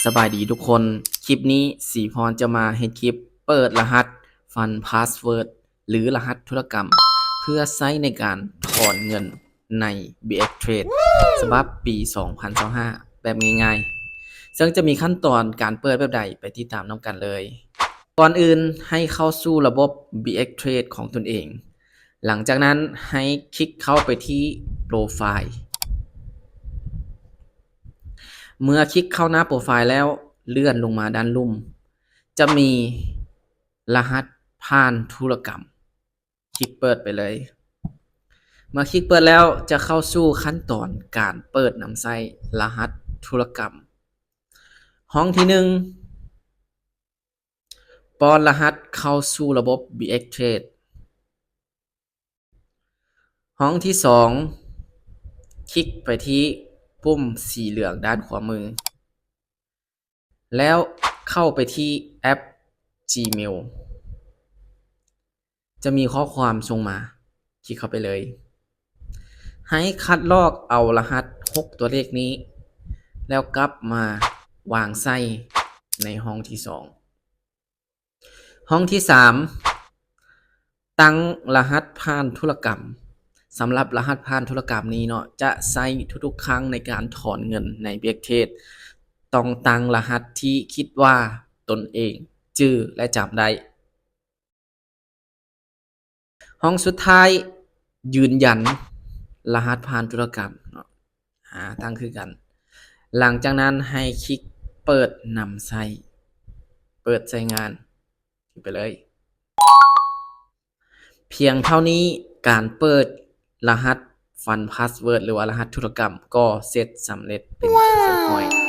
ສະບາຍດີທຸກຄົນ, ຄລິບນີ້ສີພອນຈະມາເຮັດຄລິບເປີດລະຫັດ Fund Password ຫຼື ລະຫັດທຸລະກຳ ເພື່ອໃຊ້ໃນການຖອນເງິນໃນ BX Trade ສະບັບປີສອງພັນຊາວຫ້າ ແບບງ່າຍໆ, ເຊິ່ງຈະມີຂັ້ນຕອນການເປີດແບບໃດ ໄປຕິດຕາມນຳກັນເລີຍ. ກ່ອນອື່ນໃຫ້ເຂົ້າສູ່ລະບົບ BX Trade ຂອງຕົນເອງ. ຫຼັງຈາກນັ້ນໃຫ້ຄລິກເຂົ້າໄປທີ່ໂປຣໄຟລ໌. ເມື່ອຄລິກເຂົ້າໜ້າໂປຣໄຟລ໌ແລ້ວ ເລື່ອນລົງມາດ້ານລຸ່ມ ຈະມີລະຫັດຜ່ານທຸລະກຳ. ຄລິກເປີດໄປເລີຍ. ເມື່ອຄລິກເປີດແລ້ວ ຈະເຂົ້າສູ່ຂັ້ນຕອນການເປີດນຳໃຊ້ລະຫັດທຸລະກຳ. ຫ້ອງທີໜຶ່ງ ປ້ອນລະຫັດເຂົ້າສູ່ລະບົບ BX Trade. ຫ້ອງທີສອງ ຄລິກໄປທີ່ປຸ່ມສີເຫຼືອງດ້ານຂວາມື ແລ້ວເຂົ້າໄປທີ່ແອັບ Gmail. ຈະມີຂໍ້ຄວາມສົ່ງມາ, ຄລິກເຂົ້າໄປເລີຍ. ໃຫ້ຄັດລອກເອົາລະຫັດຫົກຕົວເລກນີ້ ແລ້ວກັບມາວາງໃສ່ໃນຫ້ອງທີສອງ. ຫ້ອງທີສາມ ຕັ້ງລະຫັດຜ່ານທຸລະກຳ. ສຳລັບລະຫັດຜ່ານທຸລະກຳນີ້ເນາະ ຈະໃຊ້ທຸກໆຄັ້ງໃນການຖອນເງິນໃນ BX Trade. ຕ້ອງຕັ້ງລະຫັດທີ່ຄິດວ່າຕົນເອງຈື່ ແລະ ຈຳໄດ້. ຫ້ອງສຸດທ້າຍ ຢືນຢັນລະຫັດຜ່ານທຸລະກຳເນາະ, ອາ ຕັ້ງຄືກັນ. ຫຼັງຈາກນັ້ນໃຫ້ຄລິກເປີດນຳໃຊ້, ເປີດໃຊ້ງານ ຄລິກໄປເລີຍ. ພຽງເທົ່ານີ້ ການເປີດລະຫັດ Fund Password ຫຼືວ່າລະຫັດທຸລະກຳ ກໍເສັດສຳເລັດເປັນທີ່ຮຽບຮ້ອຍ.